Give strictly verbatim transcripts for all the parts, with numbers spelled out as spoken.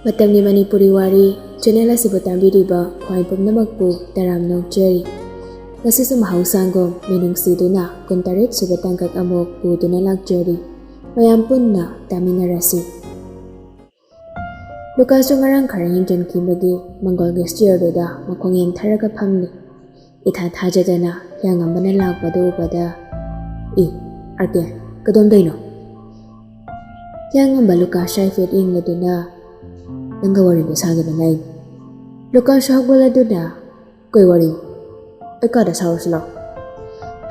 ꯃꯇꯝꯒꯤ ꯃꯅꯤꯄꯨꯔꯤ ꯋꯥꯔꯤ ꯆꯦꯅꯦꯜ ꯑꯁꯤꯕꯨ ꯇꯥꯕꯤꯔꯤꯕ ꯈ꯭ꯋꯥꯏ ꯄꯨꯝꯅꯃꯛꯄꯨ ꯇꯔꯥꯝꯅ ꯑꯣꯛꯆꯔꯤ꯫ ꯉꯁꯤꯁꯨ ꯃꯍꯧꯁꯥꯒꯨꯝ ꯃꯤꯅꯨꯡꯁꯤ ꯁꯤꯗꯨꯅ ꯀꯨꯟꯇꯔꯦꯠ ꯁꯨꯕ ꯇꯥꯡꯀꯛ ꯑꯃꯨꯛ ꯄꯨꯗꯨꯅ ꯂꯥꯛꯆꯔꯤ꯫ ꯃꯌꯥꯝ ꯄꯨꯟꯅ ꯇꯥꯃꯤꯟꯅꯔꯁꯤ꯫ ꯂꯨꯀꯥꯁꯁꯨ ꯉꯔꯥꯡ ꯈꯔ ꯍꯦꯟꯖꯟꯈꯤꯕꯒꯤ ꯃꯪꯒꯣꯜꯒꯤ ꯁ꯭ꯇꯤꯌꯔꯗꯨꯗ ꯃꯈꯣꯡ ꯌꯥꯟꯊꯔꯒ ꯐꯝꯂꯤ꯫ ꯏꯊꯥ ꯊꯥꯖꯗꯅ ꯍꯤꯌꯥꯡꯉꯝꯕꯅ ꯂꯥꯛꯄꯗꯨ ꯎꯕꯗ, "ꯏ, ꯑꯥꯔ ꯀꯦ, ꯀꯗꯣꯝꯗꯩꯅꯣ?" ꯍꯤꯌꯥꯡꯉꯝꯕ ꯂꯨꯀꯥꯁ ꯍꯥꯏꯐꯦꯠ ꯌꯦꯡꯂꯗꯨꯅ, "ꯅꯪꯒ ꯋꯥꯔꯤꯗꯣ ꯁꯥꯒꯦꯅ ꯂꯥꯛꯏꯅꯤ꯫" ꯂꯨꯀꯥꯁꯁꯨ ꯍꯧꯒꯠꯂꯗꯨꯅ, "ꯀꯩ ꯋꯥꯔꯤ? ꯑꯩ ꯀꯥꯗ ꯁꯥꯔꯨꯁꯤ ꯂꯥꯎ꯫"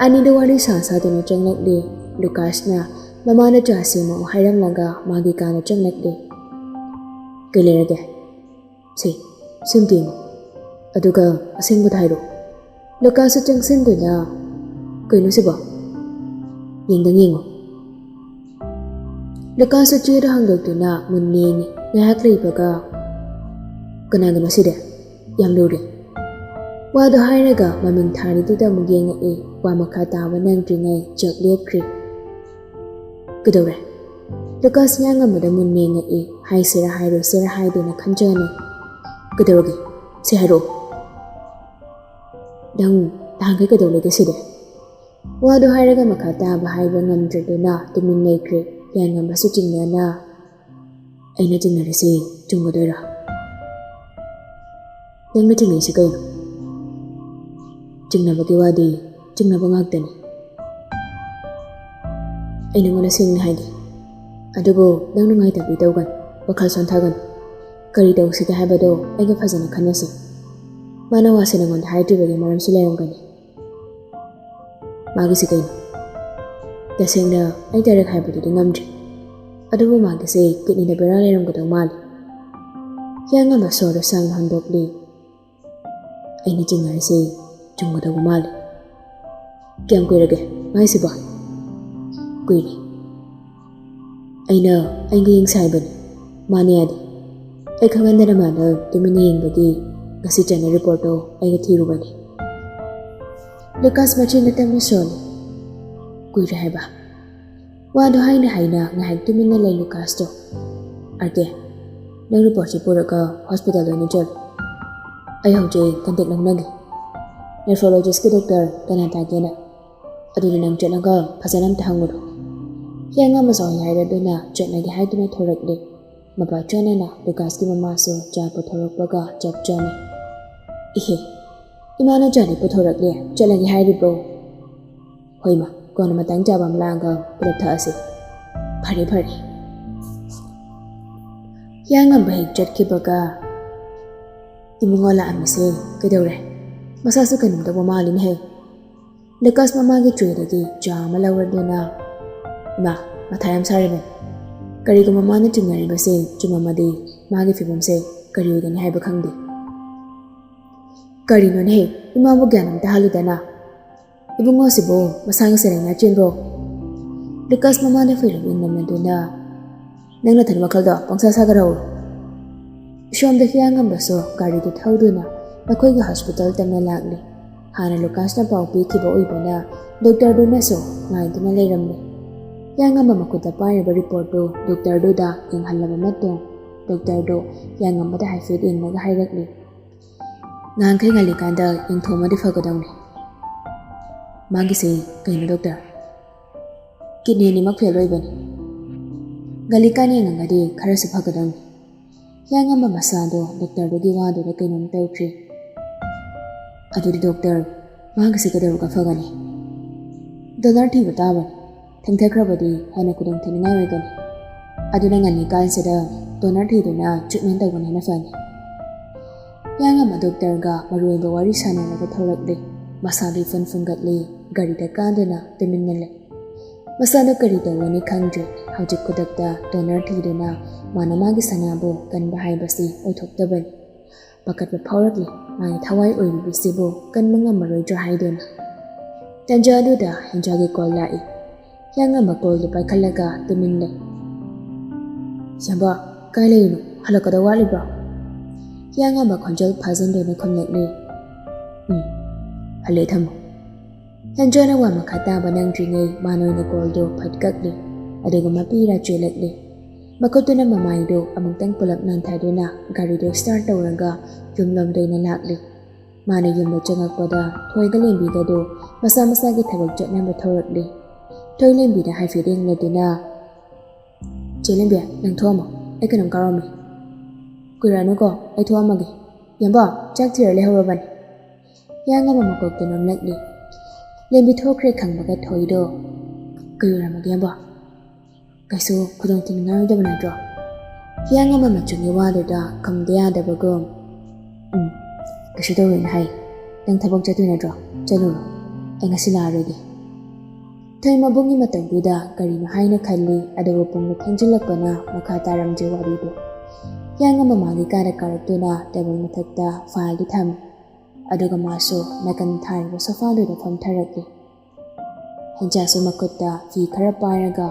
ꯑꯅꯤꯗꯨ ꯋꯥꯔꯤ ꯁꯥ ꯁꯥꯗꯨꯅ ꯆꯪꯂꯛꯂꯤ꯫ ꯂꯨꯀꯥꯁꯅ ꯃꯃꯥꯅ ꯆꯥ ꯁꯦꯝꯃꯛꯑꯣ ꯍꯥꯏꯔꯝꯂꯒ ꯃꯥꯒꯤ ꯀꯥꯗ ꯆꯪꯂꯛꯂꯤ꯫ "ꯀꯩ ꯂꯩꯔꯒꯦ?" "ꯁꯦ, ꯁꯤꯝꯇ ꯌꯦꯡꯉꯣ꯫ ꯑꯗꯨꯒ ꯑꯁꯦꯡꯕꯗ ꯍꯥꯏꯔꯣ꯫" ꯂꯨꯀꯥꯁꯁꯨ ꯆꯪꯁꯤꯟꯗꯨꯅ, "ꯀꯩꯅꯣ ꯁꯤꯕꯣ?" "ꯌꯦꯡꯗꯪ ꯌꯦꯡꯉꯣ꯫" ꯂꯨꯀꯥꯁꯁꯨ ꯆꯦꯗꯣ ꯍꯥꯡꯗꯣꯛꯇꯨꯅ ꯃꯨꯟꯅ ꯌꯦꯡꯉꯤ꯫ ꯉꯥꯏꯍꯥꯛ ꯂꯩꯕꯒ, "ꯀꯅꯥꯒꯤꯅꯣ ꯁꯤꯗꯤ? ꯌꯥꯝ ꯂꯨꯔꯦ꯫" ꯋꯥꯗꯣ ꯍꯥꯏꯔꯒ ꯃꯃꯤꯡ ꯊꯥꯔꯤꯗꯨꯗ ꯑꯃꯨꯛ ꯌꯦꯡꯉꯛꯏ꯫ ꯋꯥ ꯃꯈꯥ ꯇꯥꯕ ꯅꯪꯗ꯭ꯔꯤꯉꯩ ꯆꯞ ꯂꯦꯞꯈ꯭ꯔꯦ꯫ "ꯀꯩꯗꯧꯔꯦ?" ꯂꯨꯀꯥꯁ ꯍꯤꯌꯥꯡꯉꯝꯕꯗ ꯃꯨꯟꯅ ꯌꯦꯡꯉꯛꯏ꯫ ꯍꯥꯏꯁꯤꯔꯥ ꯍꯥꯏꯔꯣꯏꯁꯤꯔꯥ ꯍꯥꯏꯗꯨꯅ ꯈꯟꯖꯅꯩ꯫ "ꯀꯩꯗꯧꯔꯒꯦ? ꯁꯤ ꯍꯥꯏꯔꯛꯑꯣ꯫" "ꯅꯪ ꯅꯍꯥꯟꯈꯩ ꯀꯩꯗꯧ ꯂꯩꯒꯦ ꯁꯤꯗꯤ?" ꯋꯥꯗꯣ ꯍꯥꯏꯔꯒ ꯃꯈꯥ ꯇꯥꯕ ꯍꯥꯏꯕ ꯉꯝꯗ꯭ꯔꯗꯨꯅ ꯇꯨꯃꯤꯟ ꯂꯩꯈ꯭ꯔꯦ꯫ ꯍꯤꯌꯥꯡꯉꯝꯕꯁꯨ ꯆꯤꯡꯅꯅ, "ꯑꯩꯅ ꯆꯤꯡꯅꯔꯤꯁꯤ ꯆꯨꯝꯒꯗꯣꯏꯔꯥ?" "ꯅꯪꯅ ꯆꯤꯡꯅꯩꯁꯤ ꯀꯩꯅꯣ?" "ꯆꯤꯡꯅꯕꯒꯤ ꯋꯥꯗꯤ ꯆꯤꯡꯅꯕ ꯉꯥꯛꯇꯅꯤ꯫ ꯑꯩ ꯅꯉꯣꯟꯗ ꯁꯦꯡꯅ ꯍꯥꯏꯒꯦ꯫ ꯑꯗꯨꯕꯨ ꯅꯪ ꯅꯨꯡꯉꯥꯏꯇꯕꯤ ꯇꯧꯒꯅꯨ, ꯋꯥꯈꯜ ꯁꯣꯟꯊꯒꯅꯨ꯫ ꯀꯔꯤ ꯇꯧꯁꯤꯒꯦ ꯍꯥꯏꯕꯗꯣ ꯑꯩꯒ ꯐꯖꯅ ꯈꯟꯅꯁꯤ꯫ ꯃꯥꯅ ꯋꯥꯁꯦ ꯅꯉꯣꯟꯗ ꯍꯥꯏꯗ꯭ꯔꯤꯕꯒꯤ ꯃꯔꯝꯁꯨ ꯂꯩꯔꯝꯒꯅꯤ꯫" "ꯃꯥꯒꯤꯁꯤ ꯀꯩꯅꯣ?" "ꯇꯁꯦꯡꯅ ꯑꯩ ꯗꯥꯏꯔꯦꯛ ꯍꯥꯏꯕꯗꯨꯗꯤ ꯉꯝꯗ꯭ꯔꯤ꯫ ꯑꯗꯨꯕꯨ ꯃꯥꯒꯤꯁꯦ ꯀꯤꯠꯅꯤꯗ ꯕꯦꯔꯥ ꯂꯩꯔꯝꯒꯗꯧ ꯃꯥꯜꯂꯤ꯫" ꯍꯤꯌꯥꯡꯉꯝꯕ ꯁꯣꯔꯗꯣ ꯁꯥꯡꯅ ꯍꯣꯟꯗꯣꯛꯂꯤ꯫ "ꯑꯩꯅ ꯆꯤꯡꯅꯔꯤꯁꯦ ꯆꯨꯝꯒꯗꯧꯕ ꯃꯥꯜꯂꯤ꯫" "ꯀꯌꯥꯝ ꯀꯨꯏꯔꯒꯦ ꯃꯥꯏꯁꯤꯕꯣ?" "ꯀꯨꯏꯔꯦ꯫ ꯑꯩꯅ ꯑꯩꯒ ꯌꯦꯡꯁꯦ ꯍꯥꯏꯕꯅꯤ꯫ ꯃꯥꯅ ꯌꯥꯗꯦ꯫ ꯑꯩ ꯈꯪꯍꯟꯗꯅ ꯃꯥꯗ ꯇꯨꯃꯤꯟꯅ ꯌꯦꯡꯕꯒꯤ ꯉꯁꯤ ꯆꯠꯅ ꯔꯤꯄꯣꯔꯠꯇꯣ ꯑꯩꯒ ꯊꯤꯔꯨꯕꯅꯤ꯫" ꯂꯨꯀꯥꯁ ꯃꯆꯤꯟꯗ ꯇꯞꯅ ꯁꯣꯜꯂꯤ꯫ "ꯀꯨꯏꯔꯦ ꯍꯥꯏꯕ?" ꯋꯥꯗꯣ ꯍꯥꯏꯅ ꯍꯥꯏꯅ ꯉꯥꯏꯍꯥꯛ ꯇꯨꯃꯤꯟꯅ ꯂꯩ ꯂꯨꯀꯥꯁꯇꯣ꯫ "ꯑꯥꯔ ꯀꯦ, ꯅꯪ ꯔꯤꯄꯣꯔꯠꯁꯤ ꯄꯨꯔꯒ ꯍꯣꯁꯄꯤꯇꯥꯜꯗ ꯑꯣꯏꯅ ꯆꯠꯂꯨ꯫ ꯑꯩ ꯍꯧꯖꯤꯛ ꯀꯟꯇꯦꯛ ꯂꯧꯅꯒꯦ꯫ ꯅꯦꯐ꯭ꯔꯣꯂꯣꯖꯤꯁꯀꯤ ꯗꯣꯛꯇꯔ ꯀꯅꯥ ꯇꯥꯒꯦꯅ꯫ ꯑꯗꯨꯗꯤ ꯅꯪ ꯆꯠꯂꯒ ꯐꯖꯅ ꯑꯝꯇ ꯍꯪꯉꯨꯔꯣ꯫ ꯍꯤꯌꯥꯡꯉꯝꯕꯁꯨ ꯍꯣꯏ ꯍꯥꯏꯔꯗꯨꯅ ꯆꯠꯂꯒꯦ ꯍꯥꯏꯗꯨꯅ ꯊꯣꯔꯛꯂꯦ꯫ ꯃꯄꯥ ꯆꯥꯅꯅ ꯂꯨꯀꯥꯁꯀꯤ ꯃꯃꯥꯁꯨ ꯆꯥ ꯄꯨꯊꯣꯔꯛꯄꯒ ꯆꯞ ꯆꯥꯅꯩ꯫ ꯏꯍꯦ, ꯏꯃꯥꯅ ꯆꯥꯗꯤ ꯄꯨꯊꯣꯔꯛꯂꯦ, ꯆꯠꯂꯒꯦ ꯍꯥꯏꯔꯤꯕ꯭ꯔꯣ? ꯍꯣꯏ ꯃꯥ, ꯀꯣꯟꯅ ꯃꯇꯥꯡ ꯆꯥꯕ ꯑꯃ ꯂꯥꯛꯑꯒ ꯄꯨꯂꯞ ꯊꯛꯑꯁꯤ꯫ ꯐꯔꯦ ꯐꯔꯦ꯫ ꯍꯤꯌꯥꯡꯉꯝꯕ ꯍꯦꯛ ꯆꯠꯈꯤꯕꯒ ꯏꯕꯨꯡꯉꯣ ꯂꯥꯛꯑꯝꯃꯤꯁꯦ ꯀꯩꯗꯧꯔꯦ? ꯃꯁꯥꯁꯨ ꯀꯩꯅꯣꯝ ꯇꯧꯕ ꯃꯥꯜꯂꯤꯅꯦꯍꯦ꯫ ꯂꯨꯀꯥꯁ ꯃꯃꯥꯒꯤ ꯇ꯭ꯔꯦꯗꯒꯤ ꯆꯥ ꯑꯃ ꯂꯧꯔꯗꯨꯅ, ꯏꯃꯥ, ꯃꯊꯥ ꯌꯥꯝ ꯁꯥꯔꯤꯕꯅꯤ꯫ ꯀꯔꯤꯒꯨꯝꯕ ꯃꯥꯅ ꯆꯤꯡꯅꯔꯤꯕꯁꯦ ꯆꯨꯝꯃꯝꯃꯗꯤ ꯃꯥꯒꯤ ꯐꯤꯕꯝꯁꯦ ꯀꯔꯤ ꯑꯣꯏꯒꯅꯤ ꯍꯥꯏꯕ ꯈꯪꯗꯦ꯫ ꯀꯔꯤꯅꯣꯅꯦꯍꯦ, ꯏꯃꯥꯕꯨ ꯒ꯭ꯌꯥꯟ ꯑꯃꯇ ꯍꯥꯜꯂꯨꯗꯅ꯫ ꯏꯕꯨꯡꯉꯣꯁꯤꯕꯨ ꯃꯁꯥ ꯉꯁꯤ ꯂꯥꯏꯅꯥ ꯆꯦꯟꯕ꯭ꯔꯣ? ꯂꯨꯀꯥꯁ ꯃꯃꯥꯅ ꯐꯤꯔꯨꯛ ꯌꯦꯡꯂꯝꯂꯗꯨꯅ, ꯅꯪ ꯅꯊꯟ ꯋꯥꯈꯜꯗꯣ ꯄꯪꯁꯥ ꯁꯥꯒꯠꯍꯧ꯫ ꯁꯣꯝꯗ ꯍꯤꯌꯥꯡꯉꯝꯕꯁꯨ ꯒꯥꯔꯤꯗꯨ ꯊꯧꯗꯨꯅ ꯃꯈꯣꯏꯒꯤ ꯍꯣꯁꯄꯤꯇꯥꯜ ꯇꯝꯅ ꯂꯥꯛꯂꯤ꯫ ꯍꯥꯟꯅ ꯂꯨꯀꯥꯁꯅ ꯄꯥꯎ ꯄꯤꯈꯤꯕ ꯑꯣꯏꯕꯅ ꯗꯣꯛꯇꯔꯗꯨꯅꯁꯨ ꯉꯥꯏꯗꯨꯅ ꯂꯩꯔꯝꯂꯤ꯫ ꯍꯤꯌꯥꯡꯉꯝꯕ ꯃꯈꯨꯠꯇ ꯄꯥꯏꯔꯤꯕ ꯔꯤꯄꯣꯔꯠꯇꯨ ꯗꯣꯛꯇꯔꯗꯨꯗ ꯌꯦꯡꯍꯜꯂꯕ ꯃꯇꯨꯡ ꯗꯣꯛꯇꯔꯗꯨ ꯍꯤꯌꯥꯡꯉꯝꯕꯗ ꯍꯥꯏꯐꯦꯠ ꯌꯦꯡꯂꯒ ꯍꯥꯏꯔꯛꯂꯤ, ꯉꯍꯥꯟꯈꯩ ꯉꯜꯂꯤꯀꯥꯟꯗ ꯌꯦꯡꯊꯣꯛꯑꯝꯃꯗꯤ ꯐꯒꯗꯧꯅꯤ꯫ ꯃꯥꯒꯤꯁꯦ ꯀꯩꯅꯣ ꯗꯣꯛꯇꯔ? ꯀꯤꯗꯅꯤ ꯑꯅꯤꯃꯛ ꯐꯦꯜ ꯑꯣꯏꯕꯅꯤ꯫ ꯉꯜꯂꯤꯀꯥꯟ ꯌꯦꯡꯉꯝꯃꯗꯤ ꯈꯔꯁꯨ ꯐꯒꯗꯧꯅꯤ꯫ ꯍꯤꯌꯥꯡꯉꯝꯕ ꯃꯁꯥꯗꯣ ꯗꯣꯛꯇꯔꯗꯨꯒꯤ ꯋꯥꯗꯨꯗ ꯀꯩꯅꯣꯝ ꯇꯧꯈ꯭ꯔꯦ꯫ ꯑꯗꯨꯗꯤ ꯗꯣꯛꯇꯔ, ꯃꯥꯒꯤꯁꯦ ꯀꯩꯗꯧꯔꯒ ꯐꯒꯅꯤ? ꯗꯣꯅꯔ ꯊꯤꯕ ꯇꯥꯕꯅꯤ꯫ ꯊꯦꯡꯊꯈ꯭ꯔꯕꯗꯤ ꯍꯦꯟꯅ ꯈꯨꯗꯣꯡ ꯊꯤꯅꯤꯡꯉꯥꯏ ꯑꯣꯏꯒꯅꯤ꯫ ꯑꯗꯨꯅ ꯉꯜꯂꯤꯀꯥꯟꯁꯤꯗ ꯗꯣꯅꯔ ꯊꯤꯗꯨꯅ ꯇ꯭ꯔꯤꯠꯃꯦꯟ ꯇꯧꯕꯅ ꯍꯦꯟꯅ ꯐꯅꯤ꯫ ꯍꯤꯌꯥꯡꯉꯝꯕ ꯗꯣꯛꯇꯔꯒ ꯃꯔꯨꯑꯣꯏꯕ ꯋꯥꯔꯤ ꯁꯥꯟꯅꯔꯒ ꯊꯣꯔꯛꯂꯦ꯫ ꯃꯁꯥꯗꯨ ꯏꯐꯨꯟ ꯐꯨꯟꯒꯠꯂꯦ꯫ ꯒꯥꯔꯤꯗ ꯀꯥꯗꯨꯅ ꯇꯨꯃꯤꯟꯅ ꯂꯩ꯫ ꯃꯁꯥꯗ ꯀꯔꯤ ꯇꯧꯒꯅꯤ ꯈꯪꯗ꯭ꯔꯦ꯫ ꯍꯧꯖꯤꯛ ꯈꯨꯗꯛꯇ ꯗꯣꯅꯔ ꯊꯤꯗꯨꯅ ꯃꯥꯅ ꯃꯥꯒꯤ ꯁꯅꯥꯕꯨ ꯀꯟꯕ ꯍꯥꯏꯕꯁꯤ ꯑꯣꯏꯊꯣꯛꯇꯕꯅꯤ꯫ ꯄꯥꯈꯠꯄ ꯐꯥꯎꯔꯛꯂꯤ꯫ ꯃꯥꯒꯤ ꯊꯋꯥꯏ ꯑꯣꯏꯔꯤꯕꯁꯤꯕꯨ ꯀꯟꯕ ꯉꯝꯃꯔꯣꯏꯗ꯭ꯔꯥ ꯍꯥꯏꯗꯨꯅ꯫ ꯇꯟꯖꯥ ꯑꯗꯨꯗ ꯍꯦꯟꯖꯥꯒꯤ ꯀꯣꯜ ꯂꯥꯛꯏ꯫ ꯍꯤꯌꯥꯡꯉꯝꯕ ꯀꯣꯜꯗꯨ ꯄꯥꯏꯈꯠꯂꯒ ꯇꯨꯃꯤꯟ ꯂꯩ꯫ ꯍꯦꯟꯖꯥ, ꯀꯥꯏ ꯂꯩꯔꯤꯅꯣ? ꯍꯜꯂꯛꯀꯗꯧ ꯋꯥꯠꯂꯤꯕ꯭ꯔꯣ? ꯍꯤꯌꯥꯡꯉꯝꯕ ꯈꯣꯟꯖꯦꯜ ꯐꯥꯖꯤꯟꯗꯨꯅ ꯈꯨꯝꯂꯛꯂꯤ꯫ ꯎꯝ, ꯍꯜꯂꯦ, ꯊꯝꯃꯣ꯫ ꯍꯦꯟꯖꯥꯅ ꯋꯥ ꯃꯈꯥ ꯇꯥꯕ ꯅꯪꯗ꯭ꯔꯤꯉꯩ ꯃꯥꯅ ꯑꯣꯏꯅ ꯀꯣꯜꯗꯨ ꯐꯠ ꯀꯛꯂꯤ, ꯑꯗꯨꯒ ꯃꯄꯤꯔꯥ ꯆꯦꯜꯂꯛꯂꯤ꯫ ꯃꯈꯨꯠꯇꯨꯅ ꯃꯃꯥꯏꯗꯨ ꯑꯃꯨꯛꯇꯪ ꯄꯨꯂꯞ ꯅꯥꯟꯊꯗꯨꯅ ꯒꯥꯔꯤꯗꯨ start ꯇꯧꯔꯒ ꯌꯨꯝꯂꯣꯝꯗ ꯑꯣꯏꯅ ꯂꯥꯛꯂꯤ꯫ ꯃꯥꯅ ꯌꯨꯝꯗ ꯆꯪꯉꯛꯄꯗ ꯊꯣꯏꯒ ꯂꯦꯝꯕꯤꯒꯗꯨ ꯃꯁꯥ ꯃꯁꯥꯒꯤ ꯊꯕꯛ ꯆꯠꯅꯕ ꯊꯧꯔꯛꯂꯤ꯫ ꯊꯣꯏ ꯂꯦꯝꯕꯤꯗ ꯍꯥꯏꯐꯦꯠ ꯌꯦꯡꯂꯗꯨꯅ, "ꯆꯦ ꯂꯦꯝꯕꯤ, ꯅꯪ ꯊꯣꯛꯑꯝꯃꯣ, ꯑꯩ ꯀꯩꯅꯣꯝ ꯀꯥꯎꯔꯝꯃꯤ꯫" "ꯀꯨꯏꯔꯛꯑꯅꯨꯀꯣ, ꯑꯩ ꯊꯣꯛꯑꯝꯃꯒꯦ꯫ ꯌꯥꯝꯕ, ꯆꯥꯛ ꯊꯤꯔ ꯂꯩꯍꯧꯔꯕꯅꯤ꯫" ꯍꯤꯌꯥꯡꯉꯝꯕ ꯃꯀꯣꯛꯇꯨ ꯅꯣꯝꯂꯛꯂꯤ꯫ ꯂꯦꯝꯕꯤ ꯊꯣꯛꯈ꯭ꯔꯦ ꯈꯪꯕꯒ ꯊꯣꯏꯗꯣ, "ꯀꯩ ꯑꯣꯏꯔꯝꯃꯒꯦ ꯌꯥꯝꯕ?" "ꯀꯩꯁꯨ ꯈꯨꯗꯣꯡ ꯊꯤꯅꯤꯡꯉꯥꯏ ꯑꯣꯏꯗꯕ ꯅꯠꯇ꯭ꯔꯣ?" ꯍꯤꯌꯥꯡꯉꯝꯕ ꯃꯆꯨꯝꯒꯤ ꯋꯥꯗꯨꯗ ꯈꯨꯝꯗ ꯌꯥꯗꯕꯒꯨꯝ, "ꯎꯝ, ꯀꯩꯁꯨ ꯇꯧꯔꯣꯏꯅ ꯍꯥꯏ꯫ ꯅꯪ ꯊꯕꯛ ꯆꯠꯇꯣꯏ ꯅꯠꯇ꯭ꯔꯣ? ꯆꯠꯂꯨꯔꯣ, ꯑꯩ ꯉꯁꯤ ꯂꯥꯛꯑꯔꯣꯏꯒꯦ꯫" ꯊꯣꯏ ꯃꯕꯨꯡꯒꯤ ꯃꯇꯧꯗꯨꯗ ꯀꯔꯤꯅꯣ ꯍꯥꯏꯅ ꯈꯜꯂꯤ, ꯑꯗꯨꯕꯨ ꯄꯨꯡꯅ ꯊꯦꯡꯖꯤꯜꯂꯛꯄꯅ ꯃꯈꯥ ꯇꯥꯔꯝꯗ꯭ꯔꯦ ꯋꯥꯔꯤꯗꯨ꯫ ꯍꯤꯌꯥꯡꯉꯝꯕ ꯃꯥꯒꯤ ꯀꯥꯗ ꯀꯥꯔꯛꯇꯨꯅ table ꯃꯊꯛꯇ fileꯗꯨ ꯊꯝꯃꯤ꯫ ꯑꯗꯨꯒ ꯃꯥꯁꯨ ꯅꯥꯀꯟ ꯊꯥꯔꯤꯕ sofaꯗꯨꯗ ꯐꯝꯊꯔꯛꯂꯤ꯫ ꯍꯦꯟꯖꯥꯁꯨ ꯃꯈꯨꯠꯇ ꯐꯤ ꯈꯔ ꯄꯥꯏꯔꯒ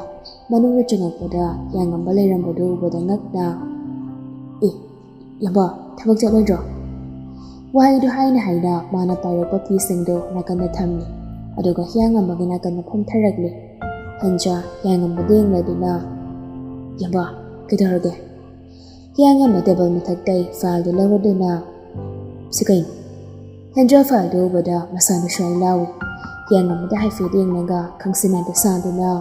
ꯃꯅꯨꯡꯗ ꯆꯪꯉꯛꯄꯗ ꯍꯤꯌꯥꯡꯉꯝꯕ ꯂꯩꯔꯝꯕꯗꯨ ꯎꯕꯗ ꯉꯛꯅ, "ꯑꯦ, ꯌꯥꯝꯕ, ꯊꯕꯛ ꯆꯠꯂꯣꯏꯗ꯭ꯔꯣ?" ꯋꯥꯍꯩꯗꯨ ꯍꯥꯏꯅ ꯍꯥꯏꯅ ꯃꯥꯅ ꯄꯥꯏꯔꯛꯄ ꯐꯤꯁꯤꯡꯗꯨ ꯅꯥꯀꯟꯗ ꯊꯝꯃꯤ꯫ ꯑꯗꯨꯒ ꯍꯤꯌꯥꯡꯉꯝꯕꯒꯤ ꯅꯥꯀꯟꯗ ꯐꯝꯊꯔꯛꯂꯤ꯫ ꯍꯦꯟꯖꯥ ꯍꯤꯌꯥꯡꯉꯝꯕꯗ ꯌꯦꯡꯂꯗꯨꯅ, "ꯌꯥꯝꯕ, ꯀꯩꯗꯧꯔꯒꯦ?" ꯍꯤꯌꯥꯡꯉꯝꯕ table ꯃꯊꯛꯇꯩ fileꯗꯨ ꯂꯧꯔꯗꯨꯅ, "ꯁꯤ ꯀꯩꯅꯣ?" ꯍꯦꯟꯖꯥ fileꯗꯨ ꯎꯕꯗ ꯃꯁꯥꯗꯨ ꯁ꯭ꯋꯥꯏ ꯂꯥꯎꯏ꯫ ꯍꯤꯌꯥꯡꯉꯝꯕꯗ ꯍꯥꯏꯐꯦꯠ ꯌꯦꯡꯂꯒ ꯈꯪꯁꯤꯟꯅꯗ ꯁꯥꯗꯨꯅ,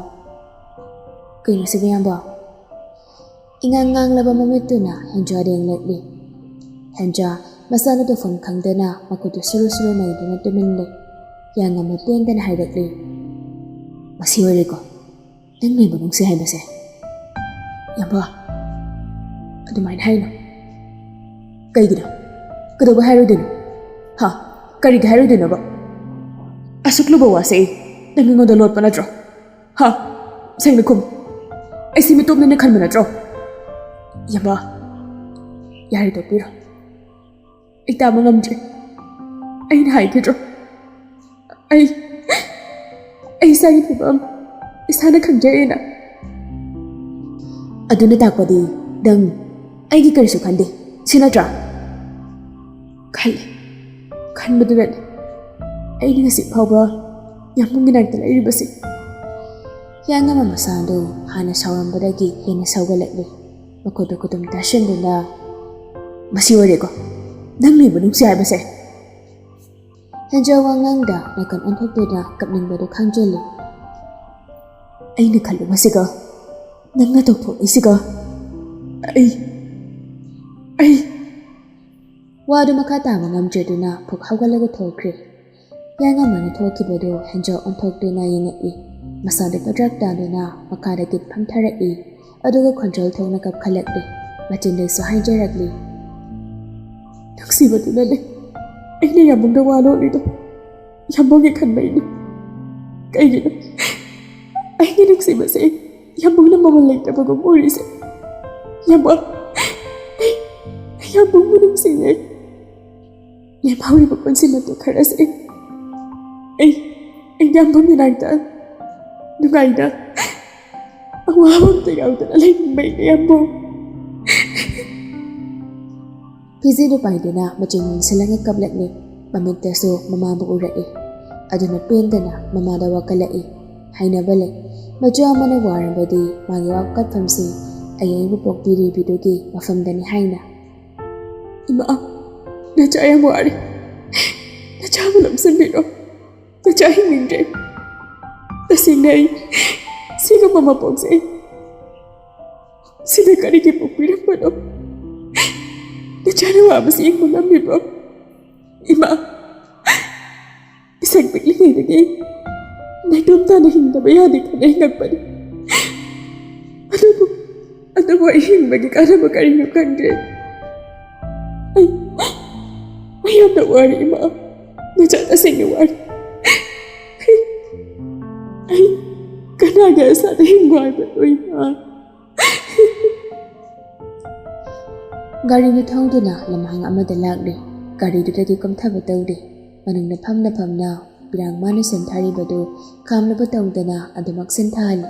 "ꯀꯩꯅꯣ ꯁꯤꯕꯨ ꯌꯥꯝꯕ?" ꯏꯉꯥꯡ ꯉꯥꯡꯂꯕ ꯃꯃꯤꯠꯇꯨꯅ ꯍꯦꯟꯖꯥꯗ ꯌꯦꯡꯂꯛꯂꯤ꯫ ꯍꯦꯟꯖꯥ ꯃꯁꯥꯅ ꯇꯧꯐꯝ ꯈꯪꯗꯅ ꯃꯈꯨꯠꯇꯨ ꯁꯨꯔꯨ ꯁꯨꯔꯨ ꯅꯩꯗꯨꯅ ꯇꯨꯃꯤꯟ ꯂꯩ꯫ ꯍꯤꯌꯥꯡꯉꯝꯕ ꯇꯦꯟꯗꯅ ꯍꯥꯏꯔꯛꯂꯤ, "ꯃꯁꯤ ꯑꯣꯏꯔꯦꯀꯣ ꯅꯪ ꯅꯣꯏ ꯃꯅꯨꯡꯁꯦ ꯍꯥꯏꯕꯁꯦ?" "ꯌꯥꯝꯕ, ꯑꯗꯨꯃꯥꯏꯅ ꯍꯥꯏꯅꯣ꯫ ꯀꯩꯒꯤꯅꯣ? ꯀꯩꯗꯧꯕ ꯍꯥꯏꯔꯣꯏꯗꯣꯏꯅꯣ? ꯍꯥ? ꯀꯔꯤꯒꯤ ꯍꯥꯏꯔꯣꯏꯗꯣꯏꯅꯣꯕ? ꯑꯁꯨꯛ ꯂꯨꯕ ꯋꯥꯁꯦ ꯑꯩ ꯅꯪ ꯑꯩꯉꯣꯟꯗ ꯂꯣꯠꯄ ꯅꯠꯇ꯭ꯔꯣ? ꯍꯥ? ꯁꯦꯡꯅ ꯈꯨꯝ꯫ ꯑꯩꯁꯤ ꯃꯤꯇꯣꯞꯅꯦꯅ ꯈꯟꯕ ꯅꯠꯇ꯭ꯔꯣ? ꯌꯥꯝꯕ, ꯌꯥꯔꯦ, ꯇꯣꯛꯄꯤꯔꯣ꯫ ꯑꯩ ꯇꯥꯕ ꯉꯝꯗ꯭ꯔꯦ꯫ ꯑꯩꯅ ꯍꯥꯏꯈꯤꯗ꯭ꯔꯣ? ꯑꯩ, ꯑꯩ ꯏꯁꯥꯒꯤ ꯐꯤꯕꯝ ꯏꯁꯥꯅ ꯈꯪꯖꯔꯦꯅ꯫" "ꯑꯗꯨꯅ ꯇꯥꯛꯄꯗꯤ ꯅꯪ ꯑꯩꯒꯤ ꯀꯔꯤꯁꯨ ꯈꯟꯗꯦ, ꯁꯤ ꯅꯠꯇ꯭ꯔꯥ?" "ꯈꯜꯂꯦ꯫ ꯈꯟꯕꯗꯨꯅꯅꯦ ꯑꯩꯅ ꯉꯁꯤ ꯐꯥꯎꯕ ꯌꯥꯝꯕꯨꯡꯒꯤ ꯅꯥꯛꯇ ꯂꯩꯔꯤꯕꯁꯦ꯫" ꯀ꯭ꯌꯥꯡ ꯑꯃ ꯃꯁꯥꯗꯨ ꯍꯥꯟꯅ ꯁꯥꯎꯔꯝꯕꯗꯒꯤ ꯍꯦꯟꯅ ꯁꯥꯎꯒꯠꯂꯛꯂꯤ꯫ ꯃꯈꯨꯠꯇꯨ ꯈꯨꯇꯨꯝ ꯇꯥꯁꯤꯟꯗꯨꯅ, "ꯃꯁꯤ ꯑꯣꯏꯔꯦꯀꯣ ꯅꯪ ꯂꯩꯕ ꯅꯨꯡꯁꯤ ꯍꯥꯏꯕꯁꯦ?" ꯍꯦꯟꯖꯥꯎ ꯋꯥꯉꯥꯡꯗ ꯅꯥꯀꯟ ꯑꯣꯟꯊꯣꯛꯇꯨꯅ ꯀꯞꯅꯤꯡꯕꯗꯨ ꯈꯪꯖꯤꯜꯂꯤ꯫ "ꯑꯩꯅ ꯈꯜꯂꯨꯕꯁꯤꯒ ꯅꯪꯅ ꯇꯧꯊꯣꯛꯂꯤꯁꯤꯒ, ꯑꯩ, ꯑꯩ!" ꯋꯥꯗꯨ ꯃꯈꯥ ꯇꯥꯕ ꯉꯝꯗ꯭ꯔꯗꯨꯅ ꯐꯨꯛ ꯍꯧꯒꯠꯂꯒ ꯊꯣꯛꯈ꯭ꯔꯦ꯫ ꯀ꯭ꯌꯥꯡ ꯑꯃꯅ ꯊꯣꯛꯈꯤꯕꯗꯨ ꯍꯦꯟꯖꯥꯎ ꯑꯣꯟꯊꯣꯛꯇꯨꯅ ꯌꯦꯡꯉꯛꯏ꯫ ꯃꯁꯥꯗꯨ ꯄꯗ꯭ꯔꯛ ꯇꯥꯗꯨꯅ ꯃꯈꯥꯗꯒꯤ ꯐꯝꯊꯔꯛꯏ꯫ ꯑꯗꯨꯒ ꯈꯣꯟꯖꯦꯜ ꯊꯣꯛꯅ ꯀꯞꯈꯠꯂꯛꯂꯤ꯫ ꯃꯆꯤꯟꯗꯁꯨ ꯍꯥꯏꯖꯔꯛꯂꯤ, "ꯅꯨꯡꯁꯤꯕꯗꯨꯅꯅꯦ ꯑꯩꯅ ꯌꯥꯝꯕꯨꯡꯗ ꯋꯥ ꯂꯣꯠꯂꯤꯗꯣ ꯌꯥꯝꯕꯨꯡꯒꯤ ꯈꯟꯕꯩꯅꯦ꯫ ꯀꯩꯒꯤꯅꯣ ꯑꯩꯒꯤ ꯅꯨꯡꯁꯤꯕꯁꯦ ꯌꯥꯝꯕꯨꯡꯅ ꯃꯃꯜ ꯂꯩꯇꯕꯒꯨꯝ ꯎꯔꯤꯁꯦ? ꯌꯥꯝꯕꯨꯡ, ꯑꯩ, ꯑꯩ ꯌꯥꯝꯕꯨꯡꯕꯨ ꯅꯨꯡꯁꯤꯌꯦ꯫ ꯂꯦꯝꯍꯧꯔꯤꯕ ꯄꯨꯟꯁꯤ ꯃꯇꯝ ꯈꯔꯁꯦ ꯑꯩ, ꯑꯩ ꯌꯥꯝꯕꯨꯡ ꯃꯅꯥꯛꯇ ꯅꯨꯡꯉꯥꯏꯅ ꯑꯋꯥꯕ ꯑꯝꯇ ꯌꯥꯎꯗꯅ ꯂꯩꯅꯤꯡꯕꯩꯅꯦ ꯌꯥꯝꯕꯨꯡ꯫" ꯐꯤꯖꯤꯗꯨ ꯄꯥꯏꯗꯨꯅ ꯃꯆꯤꯟ ꯃꯦꯟꯁꯤꯜꯂꯒ ꯀꯞꯂꯛꯂꯦ꯫ ꯃꯃꯤꯠꯇꯁꯨ ꯃꯃꯥꯕꯨ ꯎꯔꯛꯏ꯫ ꯑꯗꯨꯅ ꯄꯦꯟꯗꯅ ꯃꯃꯥꯗ ꯋꯥꯀꯠꯂꯛꯏ꯫ ꯍꯥꯏꯅꯕ ꯂꯩ, ꯃꯆꯥ ꯑꯃꯅ ꯋꯥꯔꯕꯗꯤ ꯃꯥꯒꯤ ꯋꯥꯀꯠꯐꯝꯁꯤ ꯑꯌꯩꯕ ꯄꯣꯛꯄꯤꯔꯤꯕꯤꯗꯨꯒꯤ ꯃꯐꯝꯗꯅꯤ ꯍꯥꯏꯅ꯫ "ꯏꯃꯥ, ꯅꯆꯥ ꯌꯥꯝ ꯋꯥꯔꯦ꯫ ꯅꯆꯥꯕꯨ ꯂꯧꯁꯤꯟꯕꯤꯔꯣ꯫ ꯅꯆꯥ ꯍꯤꯡꯅꯤꯡꯗ꯭ꯔꯦ꯫ ꯇꯁꯦꯡꯅ ꯑꯩ ꯁꯤꯒꯨꯝꯕ ꯃꯄꯣꯛꯁꯦ ꯁꯤꯗ ꯀꯔꯤꯒꯤ ꯄꯣꯛꯄꯤꯔꯝꯕꯅꯣ? ꯅꯆꯥꯅ ꯋꯥꯕꯁꯤ ꯌꯦꯡꯕ ꯉꯝꯃꯤꯕ꯭ꯔꯣ? ꯏꯃꯥ, ꯄꯤꯁꯛ ꯄꯤꯛꯂꯤꯉꯩꯗꯒꯤ ꯅꯥꯏꯇꯣꯝ ꯇꯥꯅ ꯍꯤꯡꯗꯕ ꯌꯥꯗꯦ ꯈꯟꯅ ꯍꯤꯡꯉꯛꯄꯅꯤ꯫ ꯑꯗꯨꯕꯨ, ꯑꯗꯨꯕꯨ ꯑꯩ ꯍꯤꯡꯕꯒꯤ ꯀꯥꯟꯅꯕ ꯀꯔꯤꯅꯣ ꯈꯪꯗ꯭ꯔꯦ꯫ ꯑꯩ, ꯑꯩ ꯌꯥꯝꯅ ꯋꯥꯔꯦ ꯏꯃꯥ꯫ ꯅꯆꯥ ꯇꯁꯦꯡꯅ ꯋꯥꯔꯦ꯫ ꯑꯩ, ꯑꯩ ꯀꯅꯥꯒꯤ ꯑꯁꯥꯗ ꯍꯤꯡꯕ ꯍꯥꯏꯕꯅꯣ ꯏꯃꯥ?" ꯒꯥꯔꯤꯗꯨ ꯊꯧꯗꯨꯅ ꯂꯝꯍꯥꯡ ꯑꯃꯗ ꯂꯥꯛꯂꯦ꯫ ꯒꯥꯔꯤꯗꯨꯗꯒꯤ ꯀꯨꯝꯊꯕ ꯇꯧꯗꯦ꯫ ꯃꯅꯨꯡꯗ ꯐꯝꯅ ꯐꯝꯅ ꯄꯤꯔꯥꯡ ꯃꯥꯅ ꯁꯦꯝꯊꯔꯤꯕꯗꯨ ꯈꯥꯝꯅꯕ ꯇꯧꯗꯅ ꯑꯗꯨꯃꯛ ꯁꯦꯝꯊꯍꯜꯂꯤ꯫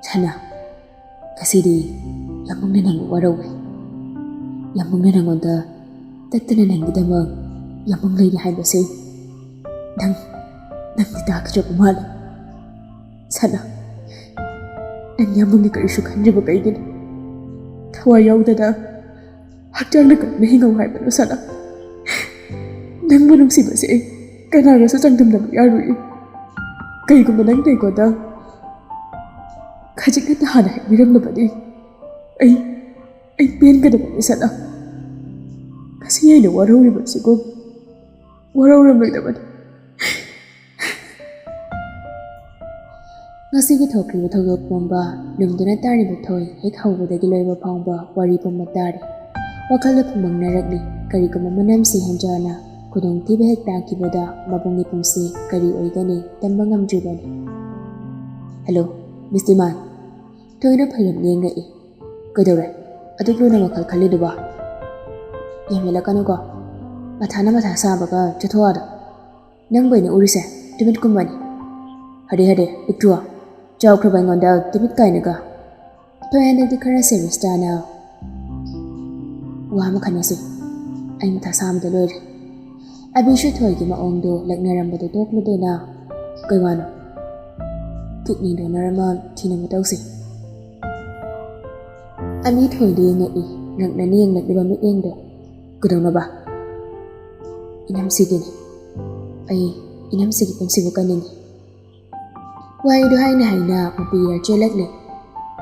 "ꯁꯅꯥ, ꯉꯁꯤꯗꯤ ꯌꯥꯝꯕꯨꯡꯅ ꯅꯪ ꯋꯥꯔꯧꯋꯦ꯫ ꯌꯥꯝꯕꯨꯡꯅ ꯅꯪꯉꯣꯟꯗ ꯇꯠꯇꯅ ꯅꯪꯒꯤꯗꯃꯛ ꯌꯥꯝꯕꯨꯡ ꯂꯩꯔꯤ ꯍꯥꯏꯕꯁꯦ ꯅꯪ, ꯅꯪꯗꯤ ꯇꯥꯈꯤꯗ꯭ꯔꯕ ꯃꯥꯜꯂꯦ꯫ ꯁꯅꯥ, ꯅꯪ ꯌꯥꯝꯕꯨꯡꯒꯤ ꯀꯔꯤꯁꯨ ꯈꯟꯗ꯭ꯔꯤꯕ ꯀꯩꯒꯤꯅꯣ? ꯊꯋꯥꯏ ꯌꯥꯎꯗꯅ ꯍꯛꯆꯥꯡꯗ ꯀꯔꯝꯅ ꯍꯤꯡꯉꯧ ꯍꯥꯏꯕꯅꯣ ꯁꯅꯥ? ꯅꯪꯕꯨ ꯅꯨꯡꯁꯤꯕꯁꯦ ꯑꯩ ꯀꯅꯥꯒꯁꯨ ꯆꯥꯡꯗꯝꯅꯕ ꯌꯥꯔꯣꯏ꯫ ꯀꯩꯒꯨꯝꯕ ꯅꯪ ꯑꯩꯉꯣꯟꯗ ꯈꯖꯤꯛ ꯈꯛꯇ ꯍꯥꯟꯅ ꯍꯥꯏꯕꯤꯔꯝꯂꯕꯗꯤ ꯑꯩ ꯑꯩ ꯄꯦꯟꯒꯗꯕꯅꯤ ꯁꯅꯥ꯫ ꯉꯁꯤ ꯑꯩꯅ ꯋꯥꯔꯧꯔꯤꯕꯁꯤꯕꯨ ꯋꯥꯔꯧꯔꯝꯂꯣꯏꯗꯕꯅꯤ꯫ ꯉꯁꯤꯒꯤ ꯊꯣꯛꯈ꯭ꯔꯤꯕ ꯊꯧꯗꯣꯛ ꯄꯨꯝꯕ ꯅꯨꯡꯗꯨꯅ ꯇꯥꯔꯤꯕ ꯊꯣꯏ ꯍꯦꯛ ꯍꯧꯕꯗꯒꯤ ꯂꯣꯏꯕ ꯐꯥꯎꯕ ꯋꯥꯔꯤ ꯄꯨꯝꯕ ꯇꯥꯔꯤ꯫ ꯋꯥꯈꯜꯗ ꯐꯨꯝꯕꯪꯅꯔꯛꯂꯤ꯫ ꯀꯔꯤꯒꯨꯝꯕ ꯃꯅꯝꯁꯤ ꯍꯦꯟꯖꯥꯅ ꯈꯨꯗꯣꯡꯊꯤꯕ ꯍꯦꯛ ꯇꯥꯈꯤꯕꯗ ꯃꯕꯨꯡꯒꯤ ꯄꯨꯟꯁꯤ ꯀꯔꯤ ꯑꯣꯏꯒꯅꯤ ꯇꯝꯕ ꯉꯝꯗ꯭ꯔꯤꯕꯅꯤ꯫ ꯍꯜꯂꯣ, ꯃꯤꯁ ꯏꯃꯥꯟ꯫ ꯊꯣꯏꯅ ꯐꯩꯔꯞ ꯌꯦꯡꯂꯛꯏ꯫ ꯀꯩꯗꯧꯔꯦ? ꯑꯗꯨꯛ ꯂꯨꯅ ꯋꯥꯈꯜ ꯈꯜꯂꯤꯗꯨꯕꯣ? ꯌꯥꯝ ꯍꯦꯜꯂꯛꯀꯅꯨꯀꯣ꯫ ꯃꯊꯥꯅ ꯃꯊꯥ ꯁꯥꯕꯒ ꯆꯠꯊꯣꯛꯑꯗ꯫ ꯅꯪꯕꯨ ꯑꯩꯅ ꯎꯔꯤꯁꯦ ꯇꯨꯃꯤꯠ ꯀꯨꯝꯕꯅꯤ꯫ ꯍꯔꯦ ꯍꯔꯦ, ꯄꯤꯛꯇ꯭ꯔꯨ꯫ ꯆꯥꯎꯈ꯭ꯔꯕ ꯑꯩꯉꯣꯟꯗ ꯇꯨꯃꯤꯠ ꯀꯥꯏꯅꯒ꯫ ꯊꯣꯏ ꯍꯟꯗꯛꯇꯤ ꯈꯔ ꯁꯦꯔꯤꯌꯁ ꯇꯥꯅ ꯋꯥ ꯑꯃ ꯈꯟꯅꯁꯤ꯫ ꯑꯩ ꯃꯊꯥ ꯁꯥꯕꯗ ꯂꯣꯏꯔꯦ꯫ ꯑꯕꯤꯁꯨ ꯊꯣꯏꯒꯤ ꯃꯑꯣꯡꯗꯣ ꯂꯛꯅꯔꯝꯕꯗꯣ ꯇꯣꯛꯂꯗꯣꯏꯅ꯫ ꯀꯩ ꯋꯥꯅꯣ? ꯀꯤꯗꯅꯤ ꯗꯣꯅꯔ ꯑꯃ ꯊꯤꯅꯕ ꯇꯧꯁꯤ꯫ ꯑꯅꯤ ꯊꯣꯏꯗ ꯌꯦꯡꯉꯛꯏ, ꯉꯛꯅꯅ ꯌꯦꯡꯂꯛꯂꯤꯕ ꯃꯤꯠꯌꯦꯡꯗꯣ꯫ ꯀꯩꯗꯧꯅꯕ? ꯏꯅꯝꯁꯤꯒꯤꯅꯤ꯫ ꯑꯩ ꯏꯅꯝꯁꯤꯒꯤ ꯄꯨꯟꯁꯤꯕꯨ ꯀꯟꯅꯤꯡꯉꯤ꯫ ꯋꯥꯍꯩꯗꯨ ꯍꯥꯏꯅ ꯍꯥꯏꯅ ꯃꯄꯤꯔ ꯆꯦꯜꯂꯛꯂꯦ꯫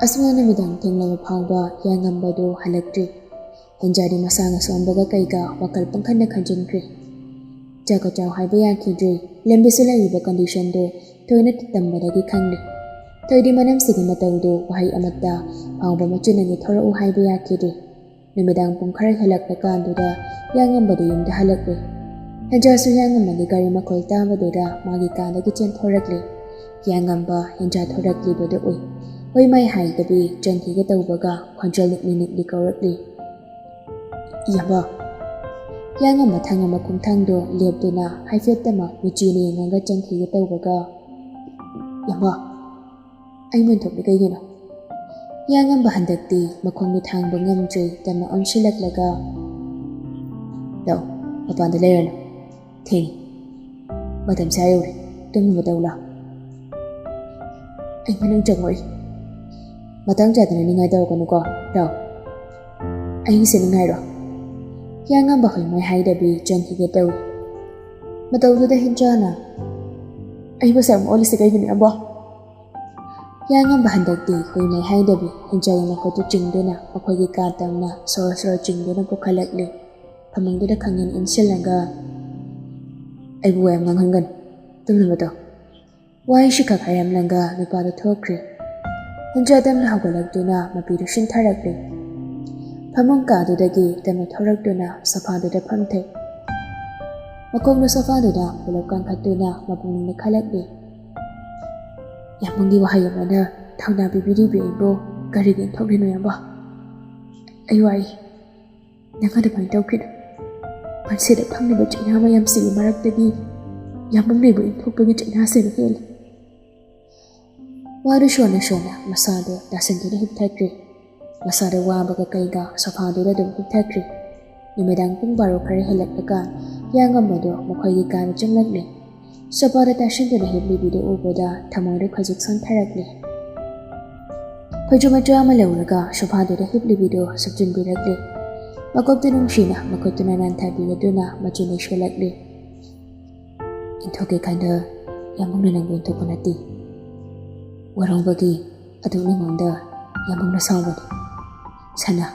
ꯑꯁꯨꯝꯅ ꯅꯨꯃꯤꯗꯥꯡ ꯊꯦꯡꯂꯕ ꯐꯥꯎꯕ ꯌꯥꯉꯝꯕꯗꯨ ꯍꯜꯂꯛꯇ꯭ꯔꯤ꯫ ꯍꯦꯟꯖꯥꯗꯤ ꯃꯁꯥ ꯉꯁꯣꯟꯕꯒ ꯀꯩꯒ ꯋꯥꯈꯜ ꯄꯪꯈꯟꯗ ꯈꯟꯖꯤꯟꯈ꯭ꯔꯦ꯫ ꯆꯥꯛꯀ ꯆꯥꯎ ꯍꯥꯏꯕ ꯌꯥꯈꯤꯗ꯭ꯔꯦ꯫ ꯂꯝꯕꯤꯁꯨ ꯂꯩꯔꯤꯕ ꯀꯟꯗꯤꯁꯟꯗꯨ ꯊꯣꯏꯅ ꯇꯝꯕꯗꯒꯤ ꯈꯪꯂꯦ꯫ ꯊꯣꯏꯗꯤ ꯃꯅꯝꯁꯤꯒꯤ ꯃꯇꯧꯗꯨ ꯋꯥꯍꯩ ꯑꯃꯠꯇ ꯐꯥꯎꯕ ꯃꯆꯤꯟꯗꯒꯤ ꯊꯣꯔꯛꯎ ꯍꯥꯏꯕ ꯌꯥꯈꯤꯗ꯭ꯔꯦ꯫ ꯅꯨꯃꯤꯗꯥꯡ ꯄꯨꯡ ꯈꯔ ꯍꯦꯜꯂꯛꯄ ꯀꯥꯟꯗꯨꯗ ꯌꯥꯉꯝꯕꯗꯨ ꯌꯨꯝꯗ ꯍꯜꯂꯛꯂꯦ꯫ ꯍꯦꯟꯖꯥꯁꯨ ꯌꯥꯉꯝꯕꯒꯤ ꯒꯥꯔꯤ ꯃꯈꯣꯜ ꯇꯥꯕꯗꯨꯗ ꯃꯥꯒꯤ ꯀꯥꯗꯒꯤ ꯆꯦꯟꯊꯣꯔꯛꯂꯦ꯫ ꯌꯥꯉꯝꯕ ꯍꯦꯟꯖꯥ ꯊꯣꯔꯛꯂꯤꯕꯗꯨ ꯎꯏ꯫ ꯍꯣꯏ ꯃꯥꯏ ꯍꯥꯏꯗꯕꯤ ꯆꯪꯈꯤꯒꯦ ꯇꯧꯕꯒ ꯈꯣꯟꯖꯦꯜ ꯅꯤꯛꯂꯤ ꯅꯤꯛꯂꯤ ꯀꯧꯔꯛꯂꯤ꯫ ꯏꯌꯥꯝꯕ꯫ ꯌꯥꯉꯝꯕ ꯊꯥꯡ ꯑꯃ ꯈꯣꯡꯊꯥꯡꯗꯣ ꯂꯦꯞꯇꯨꯅ ꯍꯥꯏꯐꯦꯠꯇꯃꯛ ꯃꯤꯆꯤꯅ ꯌꯦꯡꯉꯒ ꯆꯪꯈꯤꯒꯦ ꯇꯧꯕꯒ, ꯏꯌꯥꯝꯕ, ꯑꯩ ꯃꯟꯊꯣꯛꯂꯤ ꯀꯩꯒꯤꯅꯣ? ꯌꯥꯉꯝꯕ ꯍꯟꯗꯛꯇꯤ ꯃꯈꯣꯡꯗꯨ ꯊꯥꯡꯕ ꯉꯝꯗ꯭ꯔꯦ ꯇꯞꯅ ꯑꯣꯟꯁꯤꯜꯂꯛꯂꯒ, ꯂꯥꯛꯑꯣ, ꯃꯄꯥꯟꯗ ꯂꯩꯔꯅꯨ꯫ ꯊꯦꯡꯉꯤ꯫ ꯃꯇꯝꯁꯦ ꯑꯥ ꯌꯧꯔꯦ꯫ ꯇꯨꯝꯅꯕ ꯇꯧ ꯂꯥꯎ꯫ ꯑꯩ ꯃꯅꯨꯡ ꯆꯪꯉꯛꯏ꯫ ꯃꯇꯥꯡ ꯆꯥꯗꯅ ꯅꯤꯡꯉꯥꯏ ꯇꯧꯔꯛꯀꯅꯨꯀꯣ꯫ ꯂꯥꯎ꯫ ꯑꯩꯒꯤꯁꯦ ꯅꯤꯡꯉꯥꯏꯔꯣ? ꯍꯤꯌꯥꯡꯉꯝꯕ ꯍꯣꯏ ꯃꯣꯏ ꯍꯥꯏꯗꯕꯤ ꯆꯪꯈꯤꯒꯦ ꯇꯧꯏ꯫ ꯃꯇꯧꯗꯨꯗ ꯍꯦꯟꯖꯥꯅ, "ꯑꯩꯕꯨ ꯁꯛ ꯑꯣꯜꯂꯤꯁꯦ ꯀꯩꯒꯤꯅꯣ, ꯏꯌꯥꯝꯕ?" ꯍꯤꯌꯥꯡꯉꯝꯕ ꯍꯟꯗꯛꯇꯤ ꯍꯨꯏ ꯃꯩ ꯍꯥꯏꯗꯕꯤ ꯍꯦꯟꯖꯥꯒꯤ ꯃꯈꯨꯠꯇꯨ ꯆꯤꯡꯗꯨꯅ ꯃꯈꯣꯏꯒꯤ ꯀꯥ ꯇꯝꯅ ꯁꯣꯔ ꯁꯣꯔ ꯆꯤꯡꯗꯨꯅ ꯄꯨꯈꯠꯂꯛꯂꯤ꯫ ꯐꯃꯨꯡꯗꯨꯗ ꯈꯪꯏꯟ ꯏꯟꯁꯤꯜꯂꯒ, "ꯑꯩꯕꯨ ꯋꯥ ꯌꯥꯝ ꯉꯥꯡꯍꯟꯒꯅꯨ꯫ ꯇꯨꯝꯅꯕ ꯇꯧ꯫" ꯋꯥꯍꯩꯁꯤꯈꯛ ꯍꯥꯏꯔꯝꯂꯒ ꯅꯨꯄꯥꯗꯨ ꯊꯣꯛꯈ꯭ꯔꯦ꯫ ꯍꯦꯟꯖꯥ ꯇꯞꯅ ꯍꯧꯒꯠꯂꯛꯇꯨꯅ ꯃꯄꯤꯗꯨ ꯁꯤꯟꯊꯔꯛꯂꯦ꯫ ꯐꯃꯨꯡ ꯀꯥꯗꯨꯗꯒꯤ ꯇꯞꯅ ꯊꯣꯔꯛꯇꯨꯅ ꯁꯣꯐꯥꯗꯨꯗ ꯐꯝꯊꯩ꯫ ꯃꯈꯣꯡꯗꯨ ꯁꯣꯐꯥꯗꯨꯗ ꯄꯨꯂꯞ ꯀꯥꯡꯈꯠꯇꯨꯅ ꯃꯄꯨꯛꯅꯤꯡꯗ ꯈꯜꯂꯛꯂꯦ꯫ ꯌꯥꯝꯕꯨꯡꯒꯤ ꯋꯥꯍꯩ ꯑꯃꯅ ꯊꯧꯅꯥ ꯄꯤꯕꯤꯔꯤꯕꯤ ꯑꯩꯕꯨ ꯀꯔꯤꯒꯤ ꯏꯟꯊꯣꯛꯂꯤꯅꯣ, ꯏꯌꯥꯝꯕ? ꯑꯩ ꯋꯥꯏ꯫ ꯅꯪ ꯑꯗꯨꯃꯥꯏꯅ ꯇꯧꯈꯤꯅꯨ꯫ ꯄꯨꯟꯁꯤꯗ ꯐꯪꯂꯤꯕ ꯆꯩꯅꯥ ꯃꯌꯥꯝꯁꯤꯒꯤ ꯃꯔꯛꯇꯒꯤ ꯌꯥꯝꯕꯨꯡꯅ ꯑꯩꯕꯨ ꯏꯟꯊꯣꯛꯄꯒꯤ ꯆꯩꯅꯥꯁꯤꯅ ꯍꯦꯜꯂꯤ꯫ ꯋꯥꯗꯨ ꯁꯣꯟꯅ ꯁꯣꯟꯅ ꯃꯁꯥꯗꯨ ꯇꯥꯁꯤꯟꯗꯨꯅ ꯍꯤꯞꯊꯈ꯭ꯔꯦ꯫ ꯃꯁꯥꯗ ꯋꯥꯕꯒ ꯀꯩꯒ ꯁꯣꯐꯥꯗꯨꯗ ꯑꯗꯨꯝ ꯍꯤꯞꯊꯈ꯭ꯔꯦ꯫ ꯅꯨꯃꯤꯗꯥꯡ ꯄꯨꯡ ꯕꯥꯔꯣ ꯈꯔ ꯍꯦꯜꯂꯛꯂꯒ ꯍꯤꯌꯥꯡꯉꯝꯕꯗꯨ ꯃꯈꯣꯏꯒꯤ ꯀꯥꯗ ꯆꯪꯂꯛꯂꯦ꯫ ꯁꯣꯐꯥꯗ ꯇꯥꯁꯤꯟꯗꯨꯅ ꯍꯤꯞꯂꯤꯕꯤꯗꯨ ꯎꯕꯗ ꯊꯃꯣꯏꯗꯨ ꯈꯖꯤꯛ ꯁꯣꯟꯊꯔꯛꯂꯦ꯫ ꯐꯩꯖꯨꯞ ꯃꯆꯥ ꯑꯃ ꯂꯧꯔꯒ ꯁꯣꯐꯥꯗꯨꯗ ꯍꯤꯞꯂꯤꯕꯤꯗꯨ ꯁꯨꯞꯆꯤꯟꯕꯤꯔꯛꯂꯦ꯫ ꯃꯀꯣꯛꯇꯨ ꯅꯨꯡꯁꯤꯅ ꯃꯈꯨꯠꯇꯨꯅ ꯅꯥꯟꯊꯕꯤꯔꯗꯨꯅ ꯃꯆꯤꯟ ꯂꯩꯁꯤꯜꯂꯛꯂꯦ꯫ "ꯏꯟꯊꯣꯛꯀꯦ ꯈꯟꯗ ꯌꯥꯝꯕꯨꯡꯅ ꯅꯪꯕꯨ ꯏꯟꯊꯣꯛꯄ ꯅꯠꯇꯦ꯫ ꯋꯥꯔꯧꯕꯒꯤ ꯑꯗꯨꯛ ꯅꯉꯣꯟꯗ ꯌꯥꯝꯕꯨꯡꯅ ꯁꯥꯎꯕꯅꯤ꯫ ꯁꯅꯥ,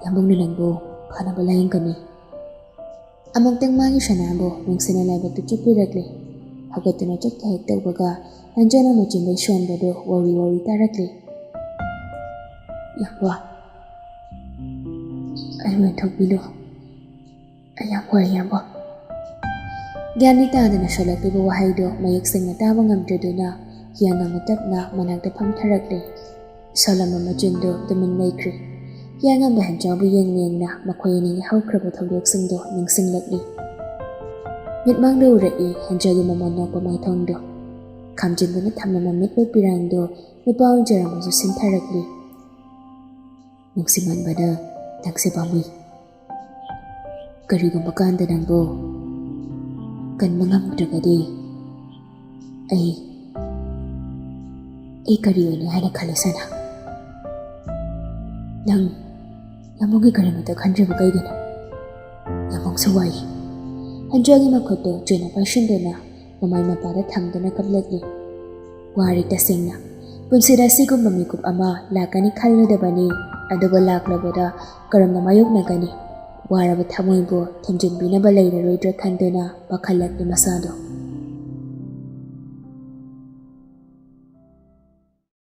ꯌꯥꯝꯕꯨꯡꯅ ꯅꯪꯕꯨ ꯐꯅꯕ ꯂꯥꯌꯦꯡꯒꯅꯤ꯫" ꯑꯃꯨꯛꯇꯪ ꯃꯥꯒꯤ ꯁꯅꯥꯕꯨ ꯅꯨꯡꯁꯤꯅ ꯂꯥꯏꯕꯛꯇ ꯆꯨꯞꯄꯤꯔꯛꯂꯦ꯫ ꯍꯧꯒꯠꯇꯨꯅ ꯆꯠꯀꯦ ꯍꯦꯛ ꯇꯧꯕꯒ ꯍꯦꯟꯖꯥꯅ ꯃꯆꯤꯟꯗꯩ ꯁꯣꯟꯕꯗꯨ ꯋꯥꯎꯔꯤ ꯋꯥꯎꯔꯤ ꯇꯥꯔꯛꯂꯦ꯫ "ꯌꯥꯝꯕ, ꯑꯩꯕꯨ ꯏꯟꯊꯣꯛꯄꯤꯅꯨ꯫ ꯑꯩ ꯌꯥꯝ ꯋꯥꯏ, ꯏꯌꯥꯝꯕ꯫" ꯒ꯭ꯌꯥꯟꯗꯤ ꯇꯥꯗꯅ ꯁꯣꯜꯂꯛꯂꯤꯕ ꯋꯥꯍꯩꯗꯨ ꯃꯌꯦꯛ ꯁꯦꯡꯅ ꯇꯥꯕ ꯉꯝꯗ꯭ꯔꯗꯨꯅ ꯍꯤꯌꯥꯡꯉꯝꯕ ꯇꯞꯅ ꯃꯅꯥꯛꯇ ꯐꯝꯊꯔꯛꯂꯦ꯫ ꯁꯣꯜꯂꯝꯕ ꯃꯆꯤꯟꯗꯨ ꯇꯨꯃꯤꯟ ꯂꯩꯈ꯭ꯔꯦ꯫ ꯍꯤꯌꯥꯡꯉꯝꯕ ꯍꯦꯟꯖꯥꯎꯕꯨ ꯌꯦꯡ ꯌꯦꯡꯅ ꯃꯈꯣꯏ ꯑꯅꯤꯒꯤ ꯍꯧꯈ꯭ꯔꯕ ꯊꯧꯗꯣꯛꯁꯤꯡꯗꯨ ꯅꯤꯡꯁꯤꯡꯂꯛꯂꯤ꯫ ꯃꯤꯠꯃꯥꯡꯗ ꯎꯔꯛꯏ ꯍꯦꯟꯖꯥꯒꯤ ꯃꯃꯜ ꯅꯣꯛꯄ ꯃꯥꯏꯊꯣꯡꯗꯨ꯫ ꯈꯥꯝꯖꯤꯟꯗꯨꯅ ꯊꯝꯂꯝꯕ ꯃꯤꯠꯂꯨ ꯄꯤꯔꯥꯡꯗꯨ ꯅꯨꯄꯥ ꯑꯣꯟꯖꯔꯝꯕꯁꯨ ꯁꯤꯟꯊꯔꯛꯂꯤ꯫ "ꯅꯨꯡꯁꯤꯃꯟꯕꯅ ꯅꯪꯁꯦ ꯄꯥꯝꯃꯨꯏ꯫ ꯀꯔꯤꯒꯨꯝꯕ ꯀꯥꯟꯗ ꯅꯪꯕꯨ ꯀꯟꯕ ꯉꯝꯗ꯭ꯔꯒꯗꯤ ꯑꯩ ꯑꯩ ꯀꯔꯤ ꯑꯣꯏꯅꯤ ꯍꯥꯏꯅ ꯈꯜꯂꯤ, ꯁꯅꯥ? ꯅꯪ ꯌꯥꯃꯣꯡꯒꯤ ꯀꯔꯤꯃꯠꯇ ꯈꯟꯗ꯭ꯔꯤꯕ ꯀꯩꯒꯤꯅꯣ? ꯌꯥꯃꯣꯡꯁꯨ ꯋꯥꯏ꯫ ꯑꯟꯗ꯭ꯔꯤꯌꯥꯒꯤ ꯃꯈꯨꯠꯇꯨ ꯆꯦꯅ ꯄꯥꯏꯁꯤꯟꯗꯨꯅ ꯃꯃꯥꯏ ꯃꯄꯥꯗ ꯊꯝꯗꯨꯅ ꯀꯞꯂꯛꯂꯤ꯫ ꯋꯥꯔꯤ ꯇꯁꯦꯡꯅ꯫ ꯄꯨꯟꯁꯤꯗ ꯑꯁꯤꯒꯨꯝꯕ ꯃꯤꯀꯨꯞ ꯑꯃ ꯂꯥꯛꯀꯅꯤ ꯈꯜꯂꯨꯗꯕꯅꯤ, ꯑꯗꯨꯕꯨ ꯂꯥꯛꯂꯕꯗ ꯀꯔꯝꯅ ꯃꯥꯌꯣꯛꯅꯒꯅꯤ? ꯋꯥꯔꯕ ꯊꯃꯣꯏꯕꯨ ꯊꯦꯝꯖꯤꯟꯕꯤꯅꯕ ꯂꯩꯔꯔꯣꯏꯗ꯭ꯔꯥ ꯈꯟꯗꯨꯅ ꯄꯥꯈꯠꯂꯛꯂꯤ ꯃꯁꯥꯗꯣ꯫